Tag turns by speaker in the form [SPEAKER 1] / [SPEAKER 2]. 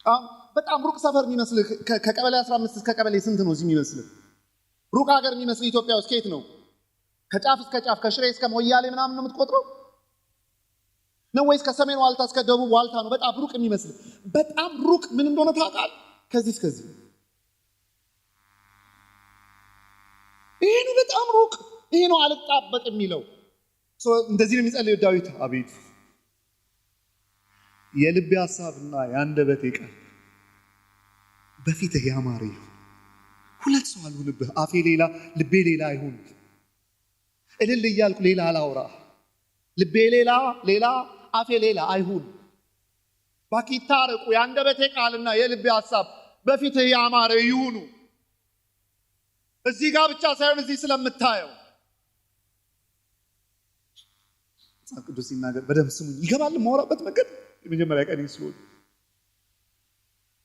[SPEAKER 1] አሁን በጣም ሩቅ ሰፈር የሚመስልህ ከቀበሌ 15 እስከ ቀበሌ ስንት ነው እዚህ የሚመስልህ? ሩቅ ሀገር የሚመስልህ ኢትዮጵያ ውስጥ ከየት ነው? ከጫፍ እስከ ጫፍ ከሽሬ እስከ ሞያሌ ምናምን ነው የምትቆጥረው ነው ወይስ ከሰሜን ዋልታ እስከ ደቡብ ዋልታ ነው? በጣም ሩቅ የሚመስልህ። በጣም ሩቅ ምን እንደሆነ ታውቃለህ? ከዚህ እስከዚህ ይሄ ነው በጣም ሩቅ። ይሄ ነው አልጣበቅ የሚለው። እንደዚህ ነው የሚጸልየው ዳዊት። አቤት የልቤ ሐሳብና የአንደበቴ ቃል በፊትህ ያማረ ይሁን። ሁለት ሰው አልሁንብህ፣ አፌ ሌላ ልቤ ሌላ አይሁን። እልል እያልኩ ሌላ አላውራ፣ ልቤ ሌላ ሌላ አፌ ሌላ አይሁን። እባክህ ይታረቁ፣ የአንደበቴ ቃልና የልቤ ሐሳብ በፊትህ ያማረ ይሁኑ። እዚህ ጋር ብቻ ሳይሆን እዚህ ስለምታየው መጽሐፍ ቅዱስ ሲናገር በደንብ ስሙኝ፣ ይገባል የማወራበት መንገድ የመጀመሪያ ቀን ስለሆነ